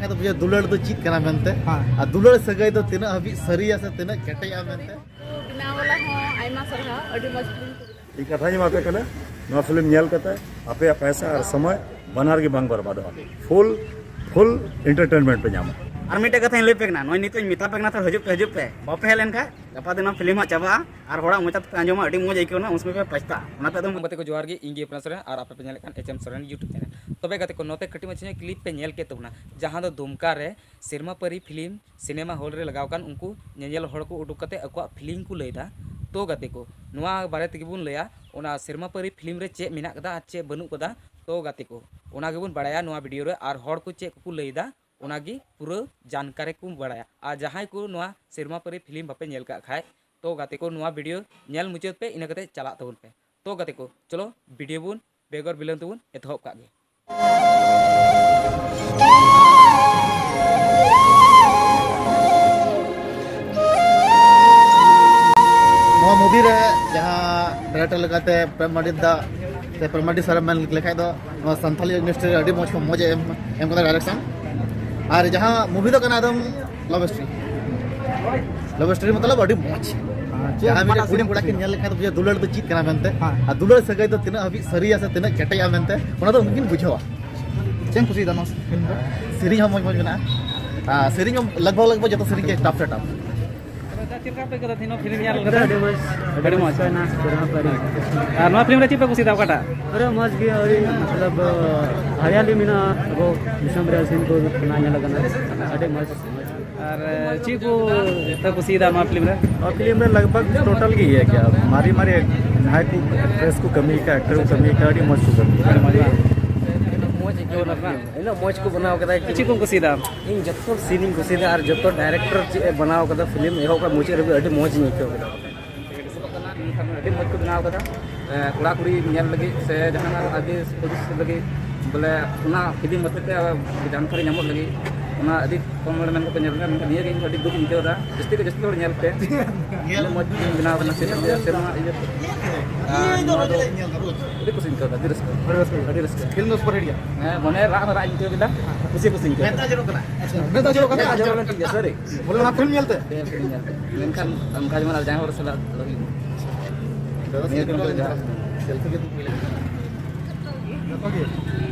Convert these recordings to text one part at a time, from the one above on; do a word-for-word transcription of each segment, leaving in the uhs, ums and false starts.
ᱟᱫᱚ ᱵᱩᱡᱷᱟᱹᱣ ᱫᱩᱞᱟᱹᱲ ᱫᱚ ᱪᱮᱫ ᱠᱟᱱᱟ ᱢᱮᱱᱛᱮ᱾ ᱦᱮᱸ᱾ ᱟᱨ ᱫᱩᱞᱟᱹᱲ ᱥᱟᱹᱜᱟᱹᱭ ᱫᱚ ᱛᱤᱱᱟᱹᱜ ᱦᱟᱹᱵᱤᱡ ᱥᱟᱹᱨᱤᱭᱟ ᱥᱮ ᱛᱤᱱᱟᱹᱜ ᱠᱮᱴᱮᱡᱼᱟ ᱢᱮᱱᱛᱮ᱾ ᱵᱮᱱᱟᱣ ᱵᱟᱞᱟ ᱦᱚᱸ ᱟᱭᱢᱟ ᱥᱟᱨᱦᱟᱣ, ᱟᱹᱰᱤ ᱢᱚᱡᱽ ᱯᱷᱤᱞᱢ ᱠᱚ ᱵᱮᱱᱟᱣ᱾ ᱤᱧ ᱠᱟᱛᱷᱟᱧ ᱮᱢᱟ ᱯᱮ ᱠᱟᱱᱟ, ᱱᱚᱣᱟ ᱯᱷᱤᱞᱢ ᱧᱮᱞ ᱠᱟᱛᱮ ᱟᱯᱮᱭᱟᱜ ᱯᱚᱭᱥᱟ ᱟᱨ ᱥᱚᱢᱚᱭ ᱵᱟᱱᱟᱨ ᱜᱮ ᱵᱟᱝ ᱵᱚᱨᱵᱟᱫᱚᱜᱼᱟ, ᱯᱷᱩᱞ ᱯᱷᱩᱞ ᱮᱱᱴᱟᱨᱴᱮᱱᱢᱮᱱᱴ ᱯᱮ ᱧᱟᱢᱟ᱾ ᱟᱨ ᱢᱤᱫᱴᱮᱡ ᱠᱟᱛᱷᱟᱧ ᱞᱟᱹᱭ ᱯᱮ ᱠᱟᱱᱟ, ᱱᱚᱜᱼᱚᱭ ᱱᱤᱛᱚᱜ ᱤᱧ ᱢᱮᱛᱟ ᱯᱮ ᱠᱟᱱᱟ, ᱛᱚ ᱦᱤᱡᱩᱜ ᱯᱮ, ᱦᱤᱡᱩᱜ ᱯᱮ, ᱵᱟᱯᱮ ᱦᱮᱡ ᱞᱮᱱᱠᱷᱟᱱ ᱜᱟᱯᱟ ᱫᱤᱱ ᱯᱷᱤᱞᱢ ᱦᱟᱸᱜ ᱪᱟᱵᱟᱜᱼᱟ, ᱟᱨ ᱦᱚᱲᱟᱜ ᱢᱚᱪᱟ ᱛᱮᱯᱮ ᱟᱸᱡᱚᱢᱟ, ᱟᱹᱰᱤ ᱢᱚᱡᱽ ᱟᱹᱭᱠᱟᱹᱣ ᱮᱱᱟ, ᱩᱱ ᱥᱚᱢᱚᱭ ᱯᱮ ᱯᱟᱪᱷᱛᱟᱜᱼᱟ᱾ ᱚᱱᱟᱛᱮ ᱟᱫᱚ ᱜᱟᱛᱮ ᱠᱚ ᱡᱚᱦᱟᱨ ᱜᱮ, ᱤᱧ ᱜᱮ ᱯᱨᱚᱱᱥ ᱥᱚᱨᱮᱱ ᱟᱨ ᱟᱯᱮ ᱯᱮ ᱧᱮᱞᱮᱫ ᱠᱟᱱ H M Soren YouTube channel. ᱛᱚᱵᱮ ᱜᱟᱛᱮ ᱠᱚ, ᱱᱚᱛᱮ ᱠᱟᱹᱴᱤᱡ ᱢᱟᱪᱷᱟ ᱧᱚᱜ ᱠᱞᱤᱯ ᱯᱮ ᱧᱮᱞ ᱠᱮᱫ ᱛᱟᱵᱚᱱᱟ, ᱡᱟᱦᱟᱸ ᱫᱚ ᱫᱩᱢᱠᱟ ᱨᱮ ᱥᱮᱨᱢᱟ ᱯᱟᱹᱨᱤ ᱯᱷᱤᱞᱢ ᱥᱤᱱᱮᱢᱟ ᱦᱚᱞ ᱨᱮ ᱞᱟᱜᱟᱣ ᱠᱟᱱ, ᱩᱱᱠᱩ ᱧᱮᱧᱮᱞ ᱦᱚᱲ ᱠᱚ ᱩᱰᱩᱠ ᱠᱟᱛᱮ ᱟᱠᱚᱣᱟᱜ ᱯᱷᱤᱞᱤᱝ ᱠᱚ ᱞᱟᱹᱭ ᱮᱫᱟ᱾ ᱛᱚ ᱜᱟᱛᱮ ᱠᱚ, ᱱᱚᱣᱟ ᱵᱟᱨᱮ ᱛᱮᱜᱮ ᱵᱚᱱ ᱞᱟᱹᱭᱟ, ᱚᱱᱟ ᱥᱮᱨᱢᱟ ᱯᱟᱹᱨᱤ ᱯᱷᱤᱞᱢ ᱨᱮ ᱪᱮᱫ ᱢᱮᱱᱟᱜ ᱠᱟᱫᱟ ᱟᱨ ᱪᱮᱫ ᱵᱟᱹᱱᱩᱜ ᱠᱟᱫᱟ᱾ ᱛᱚ ᱜᱟᱛᱮ ᱠᱚ, ᱚᱱᱟ ᱜᱮᱵᱚᱱ ᱵᱟᱲᱟᱭᱟ ᱱᱚᱣᱟ ᱵᱷᱤᱰᱤᱭᱳ ᱨᱮ, ᱟᱨ ᱦᱚᱲ ᱠᱚ ᱪᱮᱫ ᱠᱚᱠᱚ ᱞᱟᱹᱭ ᱮᱫᱟ, ᱚᱱᱟᱜᱮ ᱯᱩᱨᱟᱹ ᱡᱟᱱᱠᱟᱨᱤ ᱠᱚ ᱵᱟᱲᱟᱭᱟ᱾ ᱟᱨ ᱡᱟᱦᱟᱸᱭ ᱠᱚ ᱱᱚᱣᱟ ᱥᱮᱨᱢᱟ ᱯᱟᱹᱨᱤ ᱯᱷᱤᱞᱢ ᱵᱟᱯᱮ ᱧᱮᱞ ᱠᱟᱜ ᱠᱷᱟᱡ, ᱛᱚ ᱜᱟᱛᱮ ᱠᱚ, ᱱᱚᱣᱟ ᱵᱷᱤᱰᱤᱭᱳ ᱧᱮᱞ ᱢᱩᱪᱟᱹᱫ ᱯᱮ, ᱤᱱᱟᱹ ᱠᱟᱛᱮ ᱪᱟᱞᱟᱜ ᱛᱟᱵᱚᱱ ᱯᱮ᱾ ᱛᱚ ᱜᱟᱛᱮ ᱠᱚ, ᱪᱚᱞᱚ ᱵᱷᱤᱰᱤᱭᱳ ᱵᱚᱱ ᱵᱮᱜᱚᱨ ᱵᱤᱞᱚᱢ ᱛᱮᱵᱚᱱ ᱮᱛᱚᱦᱚᱵ ᱠᱟᱜ ᱜᱮ᱾ ᱱᱚᱣᱟ movie ᱨᱮ ᱡᱟᱦᱟᱸ director ᱞᱮᱠᱟᱛᱮ ᱯᱨᱮᱢ ᱢᱟᱱᱰᱤᱛ ᱫᱟ ᱥᱮ ᱯᱨᱮᱢ ᱢᱟᱱᱰᱤᱛ ᱥᱟᱨ ᱮᱢ ᱢᱮᱱ ᱞᱮᱠᱷᱟᱡ ᱫᱚ, ᱱᱚᱣᱟ ᱥᱟᱱᱛᱟᱞᱤ industry ᱨᱮ ᱟᱹᱰᱤ ᱢᱚᱡᱽ ᱠᱚ, ᱢᱚᱡᱽ ᱮ ᱮᱢ, ᱮᱢ ᱠᱟᱫᱟ direction᱾ ᱟᱨ ᱡᱟᱦᱟᱸ movie ᱫᱚ ᱠᱟᱱᱟ ᱮᱠᱫᱚᱢ love story, love story ᱢᱚᱛᱞᱚᱵ ᱟᱹᱰᱤ ᱢᱚᱡᱽ᱾ ᱦᱮᱸ, ᱡᱟᱦᱟᱸ ᱢᱤᱫᱴᱮᱡ ᱚᱠᱟᱴᱟᱜ ᱠᱩᱲᱤ scene ᱠᱚᱲᱟ ᱠᱤᱱ ᱠᱩᱥᱤᱭᱟᱜᱼᱟ? ᱧᱮᱞ ᱞᱮᱠᱷᱟᱱ ᱫᱚ ᱵᱩᱡᱷᱟᱹᱣ ᱫᱩᱞᱟᱹᱲ ᱫᱚ ᱪᱮᱫ ᱠᱟᱱᱟ ᱢᱮᱱᱛᱮ᱾ ᱦᱮᱸ᱾ ᱟᱨ ᱫᱩᱞᱟᱹᱲ ᱥᱟᱹᱜᱟᱹᱭ ᱫᱚ ᱛᱤᱱᱟᱹᱜ ᱦᱟᱹᱵᱤᱡ ᱥᱟᱹᱨᱤᱭᱟ ᱥᱮ ᱛᱤᱱᱟᱹᱜ ᱠᱮᱴᱮᱡᱼᱟ ᱢᱮᱱᱛᱮ, ᱚᱱᱟ ᱫᱚ ᱩᱱᱠᱤᱱ ᱵᱩᱡᱷᱟᱹᱣᱟ᱾ ᱪᱮᱫ ᱮᱢ ᱠᱩᱥᱤᱭᱟᱫᱟ ᱱᱚᱣᱟ film ᱨᱮ? ᱥᱮᱨᱮᱧ ᱦᱚᱸ ᱢᱚᱡᱽ ᱢᱚᱡᱽ ᱢᱮᱱᱟᱜᱼᱟ᱾ ᱟᱨ ᱥᱮᱨᱮᱧ ᱦᱚᱸ ᱞᱟᱜᱽ ᱵᱷᱟᱜᱽ ᱞᱟᱜᱽ ᱵᱷᱟᱜᱽ ᱡᱚᱛᱚ ᱥᱮᱨᱮᱧ ᱜᱮ tough ᱥᱮ tough᱾ ᱟᱪᱪᱷᱟ, ᱪᱮᱫ ᱞᱮᱠᱟ ᱯᱮ ᱟᱹᱭᱠᱟᱹᱣ ᱫᱟ ᱛᱮᱦᱮᱧ ᱱᱚᱣᱟ film ᱧᱮᱞ ᱠᱟᱛᱮ? ᱟᱹᱰᱤ ᱢᱚᱡᱽ, ᱟᱹᱰᱤ ᱟᱹᱰᱤ ᱢᱚᱡᱽ᱾ ᱢᱚᱡᱽ ᱦᱩᱭᱱᱟ, ᱥᱮᱨᱢᱟ ᱯᱟᱹᱨᱤ᱾ ᱟᱨ ᱱᱚᱣᱟ film ᱨᱮ ᱪᱮᱫ ᱯᱮ ᱠᱩᱥᱤᱭᱟᱫᱟ ᱚᱠᱟᱴᱟᱜ? ᱯᱩᱨᱟᱹ ᱢᱚᱡᱽ ᱜᱮ, ᱟᱹᱰᱤ ᱢᱚᱛᱞᱚᱵ ᱦᱟᱨᱤᱭᱟᱞᱤ ᱢᱮᱱᱟᱜᱼᱟ, ᱟᱵᱚ ᱫᱤᱥᱚᱢ ᱨᱮ scene ᱠᱚ ᱚᱱᱟ ᱧᱮᱞ ᱠᱟᱱᱟ, ᱟᱹᱰᱤ ᱢᱚᱡᱽ᱾ ᱟᱨ ᱪᱮᱫ ᱠᱚ ᱯᱮ ᱠᱩᱥᱤᱭᱟᱫᱟ ᱱᱚᱣᱟ film ᱨᱮ? ᱱᱚᱣᱟ film ᱨᱮ ᱞᱟᱜᱽ ᱵᱷᱟᱜᱽ total ᱜᱮ ᱤᱭᱟᱹ ᱜᱮᱭᱟ, ᱢᱟᱨᱮ ᱢᱟᱨᱮ ᱡᱟᱦᱟᱸᱭ ᱠᱚ actress ᱠᱚ ᱠᱟᱹᱢᱤ ᱠᱟᱜ, actor ᱠᱚ ᱠᱟᱹᱢᱤ ᱠᱟᱜ, ᱟᱹᱰᱤ ᱢᱚᱡᱽ ᱠᱚ ᱠᱟᱹᱢᱤ ᱠᱟᱜ᱾ ᱟᱹᱰᱤ ᱢᱚᱡᱽ ᱟᱹᱭᱠᱟᱹᱣ ᱮᱱᱟ film, ᱤᱱᱟᱹᱜ ᱢᱚᱡᱽ ᱠᱚ ᱵᱮᱱᱟᱣ ᱠᱟᱫᱟ᱾ ᱪᱮᱫ ᱠᱚᱢ ᱠᱩᱥᱤᱭᱟᱫᱟ? ᱤᱧ ᱡᱚᱛᱚ scene ᱤᱧ ᱠᱩᱥᱤᱭᱟᱫᱟ ᱟᱨ ᱡᱚᱛᱚ director ᱪᱮᱫ ᱮ ᱵᱮᱱᱟᱣ ᱠᱟᱫᱟ film, ᱮᱦᱚᱵ ᱠᱷᱚᱱ ᱢᱩᱪᱟᱹᱫ ᱦᱟᱹᱵᱤᱡ ᱟᱹᱰᱤ ᱢᱚᱡᱽ ᱤᱧ ᱟᱹᱭᱠᱟᱹᱣ ᱠᱮᱫᱟ᱾ ᱟᱹᱰᱤ ᱢᱚᱡᱽ ᱠᱚ ᱵᱮᱱᱟᱣ ᱠᱟᱫᱟ᱾ ᱮ, ᱠᱚᱲᱟ ᱠᱩᱲᱤ ᱧᱮᱞ ᱞᱟᱹᱜᱤᱫ ᱥᱮ ᱡᱟᱦᱟᱱᱟᱜ ᱟᱹᱰᱤ ᱯᱩᱨᱩᱥ ᱞᱟᱹᱜᱤᱫ, ᱵᱚᱞᱮ, ᱚᱱᱟ film ᱦᱚᱛᱮᱡ ᱛᱮ ᱡᱟᱱᱠᱟᱨᱤ ᱧᱟᱢᱚᱜ ᱞᱟᱹᱜᱤᱫ ᱚᱱᱟ ᱟᱹᱰᱤ ᱠᱚᱢ ᱦᱚᱲ ᱢᱮᱱ ᱠᱟᱛᱮ ᱧᱮᱞ ᱢᱮ, ᱢᱮᱱᱠᱷᱟᱱ ᱱᱤᱭᱟᱹ ᱜᱮ ᱤᱧ ᱟᱹᱰᱤ ᱫᱩᱠ ᱤᱧ ᱟᱹᱭᱠᱟᱹᱣ ᱮᱫᱟ᱾ ᱡᱟᱹᱥᱛᱤ ᱠᱷᱚᱱ ᱡᱟᱹᱥᱛᱤ ᱦᱚᱲ ᱧᱮᱞ ᱯᱮ᱾ ᱧᱮᱞ ᱢᱚᱡᱽ ᱵᱮᱱᱟᱣ ᱠᱟᱱᱟ ᱥᱮ ᱥᱮᱨᱢᱟ ᱤᱭᱟᱹ ᱛᱮ᱾ ᱟᱨ ᱱᱚᱣᱟ ᱫᱚ ᱟᱹᱰᱤ ᱠᱩᱥᱤᱧ ᱟᱹᱭᱠᱟᱹᱣ ᱮᱫᱟ, ᱟᱹᱰᱤ ᱨᱟᱹᱥᱠᱟᱹ᱾ ᱟᱹᱰᱤ ᱨᱟᱹᱥᱠᱟᱹ᱾ ᱟᱹᱰᱤ ᱨᱟᱹᱥᱠᱟᱹ᱾ ᱯᱷᱤᱞᱢ ᱫᱚ ᱥᱩᱯᱟᱨ ᱦᱤᱴ ᱜᱮᱭᱟ᱾ ᱦᱮᱸ, ᱢᱚᱱᱮ ᱨᱟᱜ ᱦᱚᱸ ᱨᱟᱜ ᱤᱧ ᱟᱹᱭᱠᱟᱹᱣ ᱠᱮᱫᱟ, ᱠᱩᱥᱤ ᱠᱩᱥᱤᱧ ᱟᱹᱭᱠᱟᱹᱣ ᱠᱮᱫᱟ᱾ ᱢᱮᱫ ᱫᱟᱜ ᱡᱚᱨᱚᱜ ᱠᱟᱱᱟ᱾ ᱵᱚᱞᱮ ᱚᱱᱟ ᱯᱷᱤᱞᱢ ᱧᱮᱞ ᱛᱮ? ᱯᱮ ᱯᱷᱤᱞᱢ ᱧᱮᱞ ᱛᱮ᱾ ᱢᱮᱱᱠᱷᱟᱱ ᱚᱱᱠᱟ ᱡᱮᱢᱚᱱ ᱟᱨ ᱡᱟᱦᱟᱸᱭ ᱦᱚᱲ ᱥᱟᱞᱟᱜ ᱟᱞᱚ ᱦᱩᱭᱩᱜ ᱢᱟ᱾ ᱱᱤᱭᱟᱹ ᱯᱷᱤᱞᱢ ᱨᱮ ᱡᱟᱦᱟᱸ ᱥᱮᱞᱯᱷᱤ ᱜᱮ ᱫᱩᱠ ᱢᱮᱱᱟᱜᱼᱟ᱾ ᱡᱚᱛᱚ ᱜᱮ᱾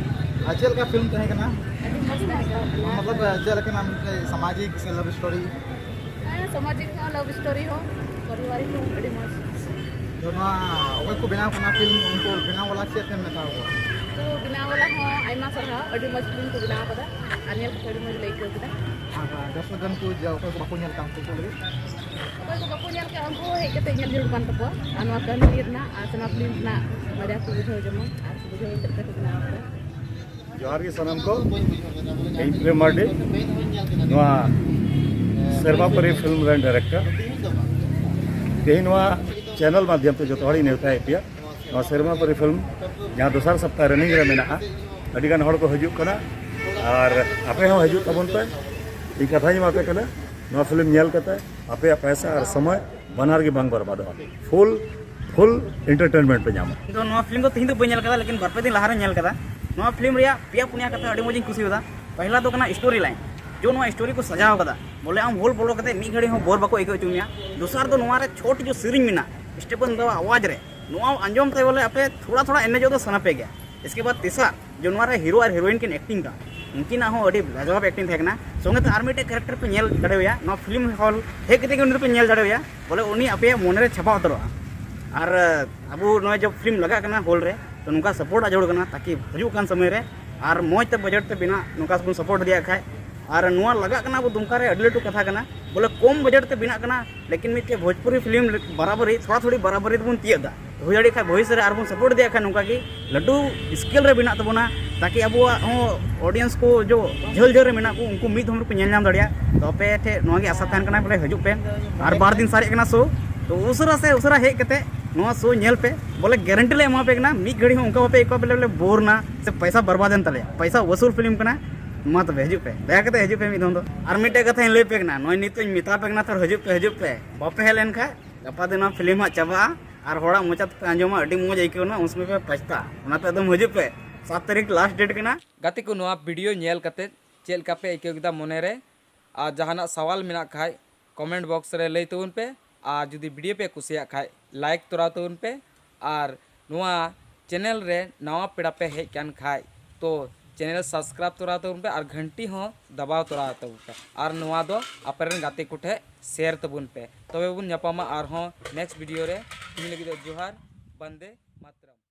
ᱟᱨ ᱪᱮᱫ ᱞᱮᱠᱟ ᱯᱷᱤᱞᱢ ᱛᱟᱦᱮᱸ ᱠᱟᱱᱟ? ᱟᱹᱰᱤ ᱢᱚᱡᱽ ᱛᱟᱦᱮᱸ ᱠᱟᱱᱟ᱾ ᱢᱚᱛᱞᱚᱵ, ᱪᱮᱫ ᱞᱮᱠᱟᱱᱟᱜ ᱢᱤᱫᱴᱮᱡ ᱥᱟᱢᱟᱡᱤᱠ ᱥᱮ ᱞᱟᱵᱷ ᱥᱴᱳᱨᱤ? ᱦᱮᱸ, ᱥᱟᱢᱟᱡᱤᱠ ᱦᱚᱸ, ᱞᱟᱵᱷ ᱥᱴᱳᱨᱤ ᱦᱚᱸ, ᱯᱟᱨᱤᱵᱟᱨᱤᱠ ᱦᱚᱸ, ᱟᱹᱰᱤ ᱢᱚᱡᱽ᱾ ᱛᱚ, ᱱᱚᱣᱟ ᱚᱠᱚᱭ ᱠᱚ ᱵᱮᱱᱟᱣ ᱠᱟᱱᱟ ᱯᱷᱤᱞᱢ, ᱩᱱᱠᱩ ᱵᱮᱱᱟᱣ ᱵᱟᱞᱟ ᱪᱮᱫ ᱮᱢ ᱢᱮᱛᱟ ᱠᱚᱣᱟ? ᱛᱚ, ᱵᱮᱱᱟᱣ ᱵᱟᱞᱟ ᱦᱚᱸ ᱟᱭᱢᱟ ᱥᱟᱨᱦᱟᱣ, ᱟᱹᱰᱤ ᱢᱚᱡᱽ ᱯᱷᱤᱞᱢ ᱠᱚ ᱵᱮᱱᱟᱣ ᱠᱟᱫᱟ ᱟᱨ ᱧᱮᱞ ᱠᱟᱛᱮ ᱟᱹᱰᱤ ᱢᱚᱡᱽ ᱞᱮ ᱟᱹᱭᱠᱟᱹᱣ ᱠᱮᱫᱟ᱾ ᱟᱨ ᱫᱚᱨᱥᱚᱠ ᱜᱟᱱ ᱠᱚ, ᱡᱟ ᱚᱠᱚᱭ ᱠᱚ ᱵᱟᱠᱚ ᱧᱮᱞ ᱠᱟᱱ ᱩᱱᱠᱩ ᱠᱚ ᱞᱟᱹᱜᱤᱫ? ᱚᱠᱚᱭ ᱠᱚ ᱵᱟᱠᱚ ᱧᱮᱞ ᱠᱟᱜᱼᱟ, ᱩᱱᱠᱩ ᱦᱚᱸ ᱦᱮᱡ ᱠᱟᱛᱮ ᱧᱮᱞ ᱡᱟᱹᱨᱩᱲ ᱠᱟᱱ ᱛᱟᱠᱚᱣᱟ᱾ ᱟᱨ ᱱᱚᱣᱟ ᱠᱟᱹᱦᱱᱤ ᱨᱮᱱᱟᱜ ᱟᱨ ᱥᱮ ᱱᱚᱣᱟ ᱯᱷᱤᱞᱢ ᱨᱮᱱᱟᱜ ᱢᱟᱡᱟ ᱠᱚ ᱵᱩᱡᱷᱟᱹᱣ ᱡᱮᱢᱚᱱ ᱟᱨ ᱠᱚ ᱵᱩᱡᱷᱟᱹᱣ ᱪᱮᱫ ᱞᱮᱠᱟ ᱠᱚ ᱵᱮᱱᱟᱣ ᱠᱟᱫᱟ᱾ ᱡᱚᱦᱟᱨ ᱜᱮ ᱥᱟᱱᱟᱢ ᱠᱚ, ᱤᱧ ᱯᱨᱮᱢ ᱢᱟᱨᱰᱤ, ᱱᱚᱣᱟ ᱥᱮᱨᱢᱟ ᱯᱟᱹᱨᱤ ᱯᱷᱤᱞᱢ ᱨᱮᱱ ᱰᱟᱭᱨᱮᱠᱴᱚᱨ᱾ ᱛᱮᱦᱮᱧ ᱱᱚᱣᱟ ᱪᱮᱱᱮᱞ ᱢᱟᱫᱽᱫᱷᱚᱢ ᱛᱮ ᱡᱚᱛᱚ ᱦᱚᱲᱤᱧ ᱱᱮᱣᱛᱟᱭᱮᱫ ᱯᱮᱭᱟ᱾ ᱱᱚᱣᱟ ᱥᱮᱨᱢᱟ ᱯᱟᱹᱨᱤ ᱯᱷᱤᱞᱢ ᱡᱟᱦᱟᱸ ᱫᱚᱥᱟᱨ ᱥᱚᱯᱛᱟᱦᱚ ᱨᱟᱱᱤᱝ ᱨᱮ ᱢᱮᱱᱟᱜᱼᱟ, ᱟᱹᱰᱤᱜᱟᱱ ᱦᱚᱲ ᱠᱚ ᱦᱤᱡᱩᱜ ᱠᱟᱱᱟ ᱟᱨ ᱟᱯᱮ ᱦᱚᱸ ᱦᱤᱡᱩᱜ ᱛᱟᱵᱚᱱ ᱯᱮ᱾ ᱤᱧ ᱠᱟᱛᱷᱟᱧ ᱮᱢᱟ ᱯᱮ ᱠᱟᱱᱟ, ᱱᱚᱣᱟ ᱯᱷᱤᱞᱢ ᱧᱮᱞ ᱠᱟᱛᱮ ᱟᱯᱮᱭᱟᱜ ᱯᱚᱭᱥᱟ ᱟᱨ ᱥᱚᱢᱚᱭ ᱵᱟᱱᱟᱨ ᱜᱮ ᱵᱟᱝ ᱵᱚᱨᱵᱟᱫᱚᱜᱼᱟ, ᱯᱷᱩᱞ ᱯᱷᱩᱞ ᱮᱱᱴᱟᱨᱴᱮᱱᱢᱮᱱᱴ ᱯᱮ ᱧᱟᱢᱟ᱾ ᱤᱧ ᱫᱚ ᱱᱚᱣᱟ ᱯᱷᱤᱞᱢ ᱫᱚ ᱛᱮᱦᱮᱧ ᱫᱚ ᱵᱟᱹᱧ ᱧᱮᱞ ᱠᱟᱫᱟ, ᱞᱮᱠᱤᱱ ᱵᱟᱨ ᱯᱮ ᱫᱤᱱ ᱞᱟᱦᱟᱨᱮᱧ ᱧᱮᱞ ᱠᱟᱫᱟ᱾ ᱱᱚᱣᱟ ᱯᱷᱤᱞᱢ ᱨᱮᱭᱟᱜ ᱯᱮᱭᱟ ᱯᱩᱱᱭᱟ ᱠᱟᱛᱷᱟ ᱟᱹᱰᱤ ᱢᱚᱡᱽ ᱤᱧ ᱠᱩᱥᱤᱭᱟᱫᱟ᱾ ᱯᱟᱦᱞᱟ ᱫᱚ ᱠᱟᱱᱟ ᱥᱴᱳᱨᱤ ᱞᱟᱭᱤᱱ, ᱡᱚ ᱱᱚᱣᱟ ᱥᱴᱳᱨᱤ ᱠᱚ ᱥᱟᱡᱟᱣ ᱠᱟᱫᱟ, ᱵᱚᱞᱮ ᱟᱢ ᱦᱳᱞ ᱵᱚᱞᱚ ᱠᱟᱛᱮ ᱢᱤᱫ ᱜᱷᱟᱹᱲᱤ ᱦᱚᱸ ᱵᱳᱨ ᱵᱟᱠᱚ ᱟᱹᱭᱠᱟᱹᱣ ᱦᱚᱪᱚ ᱢᱮᱭᱟ᱾ ᱫᱚᱥᱟᱨ ᱫᱚ ᱱᱚᱣᱟ ᱨᱮ ᱪᱷᱳᱴ ᱡᱚ ᱥᱮᱨᱮᱧ ᱢᱮᱱᱟᱜ ᱥᱴᱮᱯᱷᱟᱱ ᱫᱟᱣᱟᱜ ᱟᱣᱟᱡᱽ ᱨᱮ, ᱱᱚᱣᱟ ᱟᱸᱡᱚᱢ ᱛᱮ ᱵᱚᱞᱮ ᱟᱯᱮ ᱛᱷᱚᱲᱟ ᱛᱷᱚᱲᱟ ᱮᱱᱮᱡᱚᱜ ᱫᱚ ᱥᱟᱱᱟ ᱯᱮ ᱜᱮᱭᱟ᱾ ᱤᱥᱠᱮ ᱵᱟᱫ ᱛᱮᱥᱟᱨ, ᱡᱮ ᱱᱚᱣᱟ ᱨᱮ ᱦᱤᱨᱳ ᱟᱨ ᱦᱤᱨᱳᱭᱤᱱ ᱠᱤᱱ ᱮᱠᱴᱤᱝ ᱠᱟᱱ, ᱩᱱᱠᱤᱱᱟᱜ ᱦᱚᱸ ᱟᱹᱰᱤ ᱞᱟᱡᱣᱟᱵ ᱮᱠᱴᱤᱝ ᱛᱟᱦᱮᱸ ᱠᱟᱱᱟ᱾ ᱥᱚᱸᱜᱮ ᱛᱮ ᱟᱨ ᱢᱤᱫᱴᱮᱡ ᱠᱮᱨᱮᱠᱴᱟᱨ ᱯᱮ ᱧᱮᱞ ᱫᱟᱲᱮᱣᱟᱭᱟ, ᱱᱚᱣᱟ ᱯᱷᱤᱞᱢ ᱦᱚᱞ ᱦᱮᱡ ᱠᱟᱛᱮ ᱜᱮ ᱩᱱᱤ ᱫᱚᱯᱮ ᱧᱮᱞ ᱫᱟᱲᱮᱣᱟᱭᱟ, ᱵᱚᱞᱮ ᱩᱱᱤ ᱟᱯᱮᱭᱟᱜ ᱢᱚᱱᱮ ᱨᱮ ᱪᱷᱟᱯᱟ ᱩᱛᱟᱹᱨᱚᱜᱼᱟ᱾ ᱟᱨ ᱟᱵᱚ ᱱᱚᱜᱼᱚᱭ ᱡᱚᱵ ᱯᱷᱤᱞᱢ ᱞᱟᱜᱟᱜ ᱠᱟᱱᱟ ᱦᱚᱞ ᱨᱮ, ᱛᱚ ᱱᱚᱝᱠᱟ ᱥᱟᱯᱳᱨᱴ ᱟᱜ ᱡᱟᱹᱨᱩᱲ ᱠᱟᱱᱟ, ᱛᱟᱠᱤ ᱦᱤᱡᱩᱜ ᱠᱟᱱ ᱥᱚᱢᱚᱭ ᱨᱮ ᱟᱨ ᱢᱚᱡᱽ ᱛᱮ ᱵᱟᱡᱮᱴ ᱛᱮ ᱵᱮᱱᱟᱜ, ᱱᱚᱝᱠᱟ ᱵᱚᱱ ᱥᱟᱯᱳᱨᱴ ᱫᱟᱲᱮᱭᱟᱜ ᱠᱷᱟᱡ᱾ ᱟᱨ ᱱᱚᱣᱟ ᱞᱟᱜᱟᱜ ᱠᱟᱱᱟ ᱟᱵᱚ ᱫᱩᱢᱠᱟ ᱨᱮ, ᱟᱹᱰᱤ ᱞᱟᱹᱴᱩ ᱠᱟᱛᱷᱟ ᱠᱟᱱᱟ, ᱵᱚᱞᱮ ᱠᱚᱢ ᱵᱟᱡᱮᱴ ᱛᱮ ᱵᱮᱱᱟᱜ ᱠᱟᱱᱟ, ᱞᱮᱠᱤᱱ ᱢᱤᱫᱴᱮᱡ ᱵᱷᱳᱡᱽᱯᱩᱨᱤ ᱯᱷᱤᱞᱢ ᱵᱟᱨᱟᱵᱟᱨᱤ, ᱛᱷᱚᱲᱟ ᱛᱷᱚᱲᱤ ᱵᱟᱨᱟᱵᱟᱨᱤ ᱛᱮᱵᱚᱱ ᱛᱤᱭᱟᱹᱜ ᱮᱫᱟ᱾ ᱦᱩᱭ ᱫᱟᱲᱮᱭᱟᱜ ᱠᱷᱟᱡ ᱵᱷᱚᱵᱤᱥᱥᱚᱛ ᱨᱮ ᱟᱨᱵᱚᱱ ᱥᱟᱯᱳᱨᱴ ᱤᱫᱤᱭᱟᱜ ᱠᱷᱟᱡ ᱱᱚᱝᱠᱟ ᱜᱮ ᱞᱟᱹᱴᱩ ᱥᱠᱮᱞ ᱨᱮ ᱵᱮᱱᱟᱜ ᱛᱟᱵᱚᱱᱟ, ᱛᱟᱠᱤ ᱟᱵᱚᱣᱟᱜ ᱦᱚᱸ ᱚᱰᱤᱭᱮᱱᱥ ᱠᱚ ᱡᱚ ᱡᱷᱟᱹᱞ ᱡᱷᱟᱹᱞ ᱨᱮ ᱢᱮᱱᱟᱜ ᱠᱚ, ᱩᱱᱠᱩ ᱢᱤᱫ ᱫᱷᱚᱢ ᱨᱮᱠᱚ ᱧᱮᱞ ᱧᱟᱢ ᱫᱟᱲᱮᱭᱟᱜ᱾ ᱛᱚ ᱟᱯᱮ ᱴᱷᱮᱡ ᱱᱚᱣᱟ ᱜᱮ ᱟᱥᱟ ᱛᱟᱦᱮᱱ ᱠᱟᱱᱟ, ᱵᱚᱞᱮ ᱦᱤᱡᱩᱜ ᱯᱮ᱾ ᱟᱨ ᱵᱟᱨ ᱫᱤᱱ ᱥᱟᱨᱮᱡ ᱠᱟᱱᱟ ᱥᱳ, ᱛᱚ ᱩᱥᱟᱹᱨᱟ ᱥᱮ ᱩᱥᱟᱹᱨᱟ ᱦᱮᱡ ᱠᱟᱛᱮ ᱱᱚᱣᱟ ᱥᱳ ᱧᱮᱞ ᱯᱮ, ᱵᱚᱞᱮ ᱜᱟᱨᱮᱱᱴᱤ ᱞᱮ ᱮᱢᱟ ᱯᱮ ᱠᱟᱱᱟ, ᱢᱤᱫ ᱜᱷᱟᱹᱲᱤ ᱦᱚᱸ ᱚᱱᱠᱟ ᱵᱟᱯᱮ ᱟᱹᱭᱠᱟᱹᱣᱟ ᱵᱚᱞᱮ, ᱵᱚᱞᱮ ᱵᱳᱨ ᱱᱟ ᱥᱮ ᱯᱚᱭᱥᱟ ᱵᱚᱨᱵᱟᱫ ᱮᱱ ᱛᱟᱞᱮᱭᱟ᱾ ᱯᱚᱭᱥᱟ ᱣᱟᱥᱩᱞ ᱯᱷᱤᱞᱢ ᱠᱟᱱᱟ᱾ ᱢᱟ ᱛᱚᱵᱮ ᱦᱤᱡᱩᱜ ᱯᱮ, ᱫᱟᱭᱟ ᱠᱟᱛᱮ ᱦᱤᱡᱩᱜ ᱯᱮ ᱢᱤᱫ ᱫᱷᱟᱣ ᱫᱚ᱾ ᱟᱨ ᱢᱤᱫᱴᱮᱡ ᱠᱟᱛᱷᱟᱧ ᱞᱟᱹᱭ ᱯᱮ ᱠᱟᱱᱟ, ᱱᱚᱜᱼᱚᱭ ᱱᱤᱛᱚᱜ ᱤᱧ ᱢᱮᱛᱟ ᱯᱮ ᱠᱟᱱᱟ, ᱛᱚ ᱦᱤᱡᱩᱜ ᱯᱮ, ᱦᱤᱡᱩᱜ ᱯᱮ᱾ ᱵᱟᱯᱮ ᱦᱮᱡ ᱞᱮᱱ ᱠᱷᱟᱡ ᱜᱟᱯᱟ ᱫᱤᱱ ᱱᱚᱣᱟ ᱯᱷᱤᱞᱢ ᱦᱟᱸᱜ ᱪᱟᱵᱟᱜᱼᱟ, ᱟᱨ ᱦᱚᱲᱟᱜ ᱢᱚᱪᱟ ᱛᱮᱯᱮ ᱟᱸᱡᱚᱢᱟ, ᱟᱹᱰᱤ ᱢᱚᱡᱽ ᱟᱹᱭᱠᱟᱹᱣ ᱮᱱᱟ, ᱩᱱ ᱥᱚᱢᱚᱭ ᱯᱮ ᱯᱟᱪᱷᱛᱟᱜᱼᱟ᱾ ᱚᱱᱟᱛᱮ ᱮᱠᱫᱚᱢ ᱦᱤᱡᱩᱜ ᱯᱮ, ᱥᱟᱛ ᱛᱟᱹᱨᱤᱠᱷ ᱞᱟᱥᱴ ᱰᱮᱴ ᱠᱟᱱᱟ᱾ ᱜᱟᱛᱮ ᱠᱚ, ᱱᱚᱣᱟ ᱵᱷᱤᱰᱤᱭᱳ ᱧᱮᱞ ᱠᱟᱛᱮ ᱪᱮᱫ ᱞᱮᱠᱟ ᱯᱮ ᱟᱹᱭᱠᱟᱹᱣ ᱠᱮᱫᱟ ᱢᱚᱱᱮ ᱨᱮ? ᱟᱨ ᱡᱟᱦᱟᱱᱟᱜ ᱥᱟᱣᱟᱞ ᱢᱮᱱᱟᱜ ᱠᱷᱟᱡ ᱠᱚᱢᱮᱱᱴ ᱵᱚᱠᱥ ᱨᱮ ᱞᱟᱹᱭ ᱛᱟᱵᱚᱱ ᱯᱮ᱾ ᱟᱨ ᱡᱩᱫᱤ ᱵᱷᱤᱰᱤᱭᱳ ᱯᱮ ᱠᱩᱥᱤᱭᱟᱜ ᱠᱷᱟᱡ ᱞᱟᱭᱤᱠ ᱛᱚᱨᱟᱣ ᱛᱟᱵᱚᱱ ᱯᱮ᱾ ᱟᱨ ᱱᱚᱣᱟ ᱪᱮᱱᱮᱞ ᱨᱮ ᱱᱟᱣᱟ ᱯᱮᱲᱟ ᱯᱮ ᱦᱮᱡ ᱠᱟᱱ ᱠᱷᱟᱡ ᱛᱚ ᱪᱮᱱᱮᱞ ᱥᱟᱵᱥᱠᱨᱟᱭᱤᱵ ᱛᱚᱨᱟᱣ ᱛᱟᱵᱚᱱ ᱯᱮ ᱟᱨ ᱜᱷᱟᱱᱴᱤ ᱦᱚᱸ ᱫᱟᱵᱟᱣ ᱛᱚᱨᱟᱣ ᱛᱟᱵᱚᱱ ᱯᱮ᱾ ᱟᱨ ᱱᱚᱣᱟ ᱫᱚ ᱟᱯᱮ ᱨᱮᱱ ᱜᱟᱛᱮ ᱠᱚᱴᱷᱮᱡ ᱥᱮᱭᱟᱨ ᱛᱟᱵᱚᱱ ᱯᱮ᱾ ᱛᱚᱵᱮ ᱵᱚᱱ ᱧᱟᱯᱟᱢᱟ ᱟᱨᱦᱚᱸ ᱱᱮᱠᱥᱴ ᱵᱷᱤᱰᱤᱭᱳ ᱨᱮ᱾ ᱛᱤᱦᱤᱧ ᱞᱟᱹᱜᱤᱫ ᱫᱚ ᱡᱚᱦᱟᱨ, ᱵᱚᱱᱫᱮ ᱢᱟᱛᱨᱚᱢ᱾